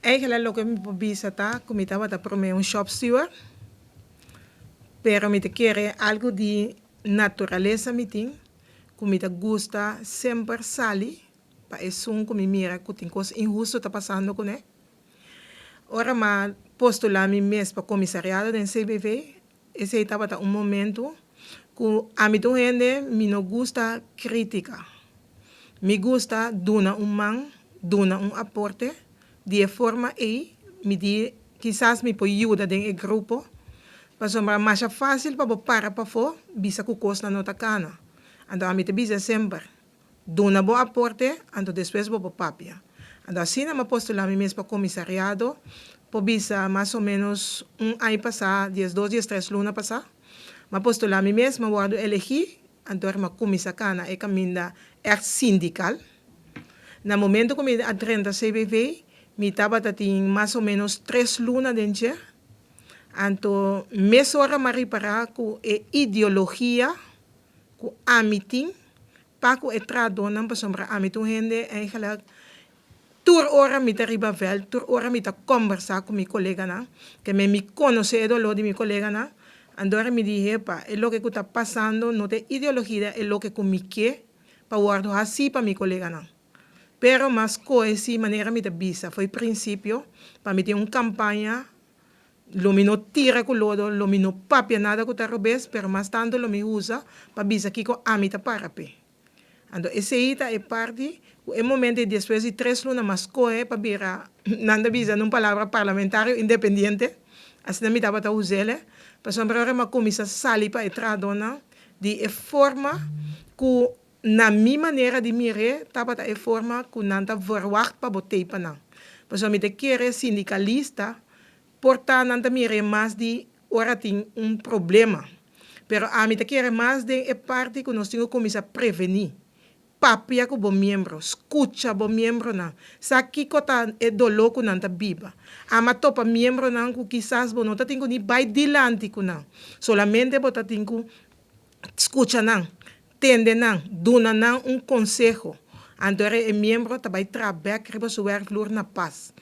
Eigenlijk loke mi por bisa ta ku mi tabata promé un shop steward, pero mi ta kere algu di naturalesa mi tin ku mi ta gusta semper sali pa esun ku mi mira ku tin kos inhusto ta pasando kuné. Ora m'a postulá mi mes pa komisariado den CBV, esei tabata un momentu ku ami ta un hende mi no gusta krítika. Mi gusta duna un man, duna un aporte. Di e forma ei mi di kisas mi por yuda den e grupo, pasobra masha fásil pa bo para pafó bisa ku kosnan no ta kana. Anto ami ta bisa semper, Duna bo aporte, anto despues bo por papia. Anto asina mi a postulá mi mes pa komisariado, por bisa mas o ménos un aña pasá, 12, 13 luna pasá. Mi a postulá mi mes, mi a wòrdu elegí, anto mi a kuminsá kana e kaminda ègt sindikal. Na momento ku mi a drenta CBV, mi tabata tin mas o ménos 3 luna den dje. Anto mesora mi a ripará ku e ideologia ku ami tin pa ku e trahadónan, pasobra ami ta un hende eigenlijk tur ora mi ta riba vèlt, tur ora mi ta kombersá ku mi koleganan, ke mi konosé e doló di mi koleganan. Anto mi di, "Epa, e loke ku ta pasando no ta ideologia, e loke ku mi ke pa wòrdu hasi pa mi koleganan." Pero mas kohe manera mi ta bisa, for di prinsipio, pa mi tin un kampaña, lo mi no tira ku lodo, lo mi no papia nada ku ta robes, pero mas tantu lo mi usa pa bisa kiko ami ta para p'e. Anto esei ta e parti, e momento despues di 3 luna m'a skohe pa bira, nan ta bisa un palabra, parlamentario independiente, asina mi tabata us'é, pasobra ora m'a kuminsá sali pa e trahadónan di e forma ku na mi manera di mira tabata e forma ku nan ta verwacht pa bo t'ei pa nan. Pasobra mi ta kere sindikalista por ta nan ta mira mas di ora tin un problema. Pero ami ta kere mas den e parti ku nos tin ku kuminsá prevení. Papia ku bo miembro, skucha bo miembronan. Sa kiko ta e doló ku nan ta biba. Ami a topa miembronan ku kisas bo no ta tin ku ni bai dilanti ku nan. Solamente bo ta tin ku skucha nan, tende nan, duna nan un konseho. Anto e miembro ta bai traha bèk riba su werkvloer na pas.